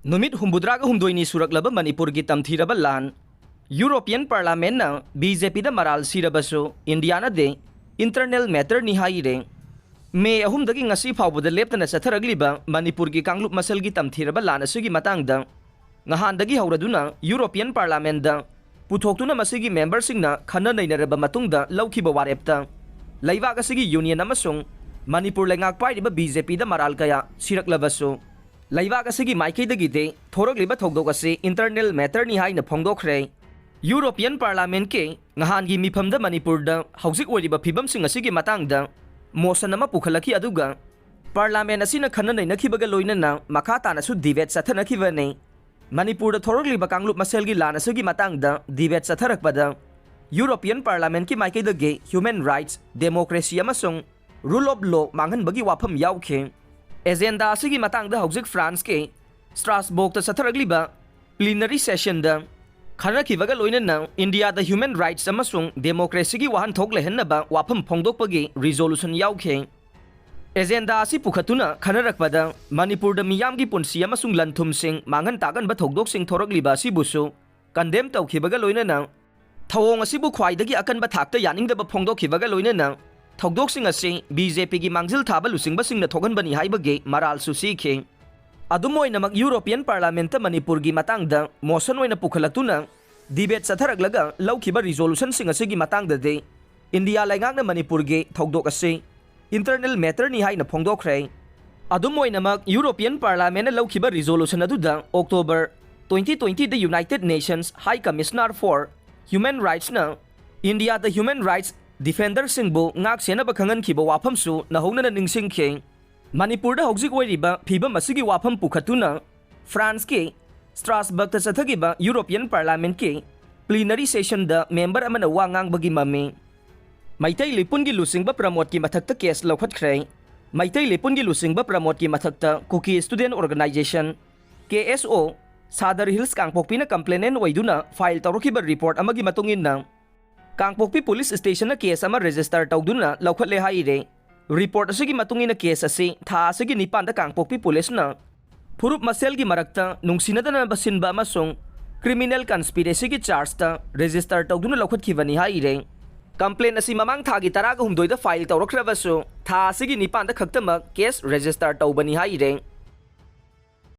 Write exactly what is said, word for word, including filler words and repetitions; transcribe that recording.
ꯅꯨꯃꯤꯠ ꯍꯨꯝꯐꯨꯇꯔꯥꯒ ꯍꯨꯝꯗꯣꯏꯅꯤ ꯁꯨꯔꯛꯂꯕ ꯃꯅꯤꯄꯨꯔꯒꯤ ꯇꯝꯊꯤꯔꯕ ꯂꯥꯟ꯫ ꯌꯨꯔꯣꯄꯤꯌꯟ ꯄꯥꯔꯂꯥꯃꯦꯟꯅ ꯕꯤ ꯖꯦ ꯄꯤꯗ ꯃꯔꯥꯜ ꯁꯤꯔꯕꯁꯨ ꯏꯟꯗꯤꯌꯥꯅꯗꯤ internal matterꯅꯤ ꯍꯥꯏꯔꯦ꯫ ꯃꯦ ꯑꯍꯨꯝꯗꯒꯤ ꯉꯁꯤ ꯐꯥꯎꯕꯗ ꯂꯦꯞꯇꯅ ꯆꯠꯊꯔꯛꯂꯤꯕ ꯃꯅꯤꯄꯨꯔꯒꯤ ꯀꯥꯡꯂꯨꯞ ꯃꯁꯦꯜꯒꯤ ꯇꯝꯊꯤꯔꯕ ꯂꯥꯟ ꯑꯁꯤꯒꯤ ꯃꯇꯥꯡꯗ ꯉꯍꯥꯟꯗꯒꯤ ꯍꯧꯔꯗꯨꯅ ꯌꯨꯔꯣꯄꯤꯌꯟ ꯄꯥꯔꯂꯥꯃꯦꯟꯗ ꯄꯨꯊꯣꯛꯇꯨꯅ ꯃꯁꯤꯒꯤ ꯃꯦꯝꯕꯔꯁꯤꯡꯅ ꯈꯟꯅ ꯅꯩꯅꯔꯕ ꯃꯇꯨꯡꯗ ꯂꯧꯈꯤꯕ ꯋꯥꯔꯦꯞꯇ ꯂꯩꯕꯥꯛ ꯑꯁꯤꯒꯤ ꯌꯨꯅꯤꯌꯟ ꯑꯃꯁꯨꯡ ꯃꯅꯤꯄꯨꯔ ꯂꯩꯉꯥꯛ ꯄꯥꯏꯔꯤꯕ ꯕꯤ ꯖꯦ ꯄꯤꯗ ꯃꯔꯥꯜ ꯀꯌꯥ ꯁꯤꯔꯛꯂꯕꯁꯨ ꯂꯩꯕꯥꯛ ꯑꯁꯤꯒꯤ ꯃꯥꯏꯀꯩꯗꯒꯤꯗꯤ ꯊꯣꯔꯛꯂꯤꯕ ꯊꯧꯗꯣꯛ ꯑꯁꯤ internal matterꯅꯤ ꯍꯥꯏꯅ ꯐꯣꯡꯗꯣꯛꯈ꯭ꯔꯦ꯫ ꯌꯨꯔꯣꯄꯤꯌꯟ ꯄꯥꯔꯂꯥꯃꯦꯟꯀꯤ ꯉꯍꯥꯟꯒꯤ ꯃꯤꯐꯝꯗ ꯃꯅꯤꯄꯨꯔꯗ ꯍꯧꯖꯤꯛ ꯑꯣꯏꯔꯤꯕ ꯐꯤꯕꯝꯁꯤꯡ ꯑꯁꯤꯒꯤ ꯃꯇꯥꯡꯗ ꯃꯣꯁꯟ ꯑꯃ ꯄꯨꯈꯠꯂꯛꯈꯤ, ꯑꯗꯨꯒ ꯄꯥꯔꯂꯥꯃꯦꯟ ꯑꯁꯤꯅ ꯈꯟꯅ ꯅꯩꯅꯈꯤꯕꯒ ꯂꯣꯏꯅꯅ ꯃꯈꯥ ꯇꯥꯅꯁꯨ ꯗꯤꯕꯦꯠ ꯆꯠꯊꯅꯈꯤꯕꯅꯤ꯫ ꯃꯅꯤꯄꯨꯔꯗ ꯊꯣꯔꯛꯂꯤꯕ ꯀꯥꯡꯂꯨꯞ ꯃꯁꯦꯜꯒꯤ ꯂꯥꯟ ꯑꯁꯤꯒꯤ ꯃꯇꯥꯡꯗ ꯗꯤꯕꯦꯠ ꯆꯠꯊꯔꯛꯄꯗ ꯌꯨꯔꯣꯄꯤꯌꯟ ꯄꯥꯔꯂꯥꯃꯦꯟꯀꯤ ꯃꯥꯏꯀꯩꯗꯒꯤ human rights, democracy ꯑꯃꯁꯨꯡ rule of law ꯃꯥꯡꯍꯟꯕꯒꯤ ꯋꯥꯐꯝ ꯌꯥꯎꯈꯤ꯫ ꯑꯦꯖꯦꯟꯗꯥ ꯑꯁꯤꯒꯤ ꯃꯇꯥꯡꯗ ꯍꯧꯖꯤꯛ ꯐ꯭ꯔꯥꯟꯁꯀꯤ ꯁ꯭ꯇ꯭ꯔꯥꯁꯕꯣꯔꯒꯇ ꯆꯠꯊꯔꯛꯂꯤꯕ plenary sessionꯗ ꯈꯟꯅꯈꯤꯕꯒ ꯂꯣꯏꯅꯅ ꯏꯟꯗꯤꯌꯥꯗ human rights ꯑꯃꯁꯨꯡ democracyꯒꯤ ꯋꯥꯍꯟꯊꯣꯛ ꯂꯩꯍꯟꯅꯕ ꯋꯥꯐꯝ ꯐꯣꯡꯗꯣꯛꯄꯒꯤ resolution ꯌꯥꯎꯈꯤ꯫ ꯑꯦꯖꯦꯟꯗꯥ ꯑꯁꯤ ꯄꯨꯈꯠꯇꯨꯅ ꯈꯟꯅꯔꯛꯄꯗ ꯃꯅꯤꯄꯨꯔꯗ ꯃꯤꯌꯥꯝꯒꯤ ꯄꯨꯟꯁꯤ ꯑꯃꯁꯨꯡ ꯂꯟ-ꯊꯨꯝꯁꯤꯡ ꯃꯥꯡꯍꯟ ꯇꯥꯛꯍꯟꯕ ꯊꯧꯗꯣꯛꯁꯤꯡ ꯊꯣꯔꯛꯂꯤꯕ ꯑꯁꯤꯕꯨꯁꯨ condemn ꯇꯧꯈꯤꯕꯒ ꯂꯣꯏꯅꯅ ꯊꯧꯑꯣꯡ ꯑꯁꯤꯕꯨ ꯈ꯭ꯋꯥꯏꯗꯒꯤ ꯑꯀꯟꯕ ꯊꯥꯛꯇ ꯌꯥꯅꯤꯡꯗꯕ ꯐꯣꯡꯗꯣꯛꯈꯤꯕꯒ ꯂꯣꯏꯅꯅ ꯊꯧꯗꯣꯛꯁꯤꯡ ꯑꯁꯤ ꯕꯤ ꯖꯦ ꯄꯤꯒꯤ ꯃꯥꯡꯖꯤꯜ ꯊꯥꯕ ꯂꯨꯆꯤꯡꯕꯁꯤꯡꯅ ꯊꯣꯛꯍꯟꯕꯅꯤ ꯍꯥꯏꯕꯒꯤ ꯃꯔꯥꯜꯁꯨ ꯁꯤꯈꯤ꯫ ꯑꯗꯨꯝ ꯑꯣꯏꯅꯃꯛ, ꯌꯨꯔꯣꯄꯤꯌꯟ ꯄꯥꯔꯂꯥꯃꯦꯟꯇ ꯃꯅꯤꯄꯨꯔꯒꯤ ꯃꯇꯥꯡꯗ ꯃꯣꯁꯟ ꯑꯣꯏꯅ ꯄꯨꯈꯠꯂꯛꯇꯨꯅ ꯗꯤꯕꯦꯠ ꯆꯠꯊꯔꯛꯂꯒ ꯂꯧꯈꯤꯕ resolutionꯁꯤꯡ ꯑꯁꯤꯒꯤ ꯃꯇꯥꯡꯗꯗꯤ ꯏꯟꯗꯤꯌꯥ ꯂꯩꯉꯥꯛꯅ ꯃꯅꯤꯄꯨꯔꯒꯤ ꯊꯧꯗꯣꯛ ꯑꯁꯤ internal matterꯅꯤ ꯍꯥꯏꯅ ꯐꯣꯡꯗꯣꯛꯈ꯭ꯔꯦ꯫ ꯑꯗꯨꯝ ꯑꯣꯏꯅꯃꯛ, ꯌꯨꯔꯣꯄꯤꯌꯟ ꯄꯥꯔꯂꯥꯃꯦꯟꯅ ꯂꯧꯈꯤꯕ resolution ꯑꯗꯨꯗ October twenty twentyꯗ United Nations High Commissioner for Human Rightsꯅ ꯏꯟꯗꯤꯌꯥꯗ human rights defenderꯁꯤꯡꯕꯨ ꯉꯥꯛ ꯁꯦꯟꯅꯕ ꯈꯪꯍꯟꯈꯤꯕ ꯋꯥꯐꯝꯁꯨ ꯅꯧꯍꯧꯅꯅ ꯅꯤꯡꯁꯤꯡꯈꯤ꯫ ꯃꯅꯤꯄꯨꯔꯗ ꯍꯧꯖꯤꯛ ꯑꯣꯏꯔꯤꯕ ꯐꯤꯕꯝ ꯑꯁꯤꯒꯤ ꯋꯥꯐꯝ ꯄꯨꯈꯠꯇꯨꯅ ꯐ꯭ꯔꯥꯟꯁꯀꯤ ꯁ꯭ꯇ꯭ꯔꯥꯁꯕꯔꯒꯇ ꯆꯠꯊꯈꯤꯕ ꯌꯨꯔꯣꯄꯤꯌꯟ ꯄꯥꯔꯂꯥꯃꯦꯟꯀꯤ plenary sessionꯗ ꯃꯦꯝꯕꯔ ꯑꯃꯅ ꯋꯥ ꯉꯥꯡꯕꯒꯤ ꯃꯃꯤ꯫ ꯃꯩꯇꯩ ꯂꯤꯄꯨꯟꯒꯤ ꯂꯨꯆꯤꯡꯕ ꯄ꯭ꯔꯃꯣꯗꯀꯤ ꯃꯊꯛꯇ case ꯂꯧꯈꯠꯈ꯭ꯔꯦ꯫ ꯃꯩꯇꯩ ꯂꯤꯄꯨꯟꯒꯤ ꯂꯨꯆꯤꯡꯕ ꯄ꯭ꯔꯃꯣꯗꯀꯤ ꯃꯊꯛꯇ ꯀꯨꯀꯤ Student Organisation, ꯀꯦ ꯑꯦꯁ ꯑꯣ, ꯁꯥꯗꯔ ꯍꯤꯜꯁ ꯀꯥꯡꯄꯣꯛꯄꯤꯅ complainant ꯑꯣꯏꯗꯨꯅ file ꯇꯧꯔꯛꯈꯤꯕ report ꯑꯃꯒꯤ ꯃꯇꯨꯡ ꯏꯟꯅ, ꯀꯥꯡꯄꯣꯛꯄꯤ police stationꯅ case ꯑꯃ register ꯇꯧꯗꯨꯅ ꯂꯧꯈꯠꯂꯦ ꯍꯥꯏꯔꯦ꯫ Report ꯑꯁꯤꯒꯤ ꯃꯇꯨꯡ ꯏꯟꯅ, case ꯑꯁꯤ ꯊꯥ ꯑꯁꯤꯒꯤ ꯅꯤꯄꯥꯟꯗ ꯀꯥꯡꯄꯣꯛꯄꯤ policeꯅ ꯐꯨꯔꯨꯞ ꯃꯁꯦꯜꯒꯤ ꯃꯔꯛꯇ ꯅꯨꯡꯁꯤꯅꯗꯅꯕ ꯁꯤꯟꯕ ꯑꯃꯁꯨꯡ criminal conspiracyꯒꯤ chargeꯇ register ꯇꯧꯗꯨꯅ ꯂꯧꯈꯠꯈꯤꯕꯅꯤ ꯍꯥꯏꯔꯦ꯫ Complaint ꯑꯁꯤ ꯃꯃꯥꯡ ꯊꯥꯒꯤ ꯇꯔꯥꯒ ꯍꯨꯝꯗꯣꯏꯗ file ꯇꯧꯔꯛꯈ꯭ꯔꯕꯁꯨ, ꯊꯥ ꯑꯁꯤꯒꯤ ꯅꯤꯄꯥꯟꯗ ꯈꯛꯇꯃꯛ case register ꯇꯧꯕꯅꯤ ꯍꯥꯏꯔꯦ꯫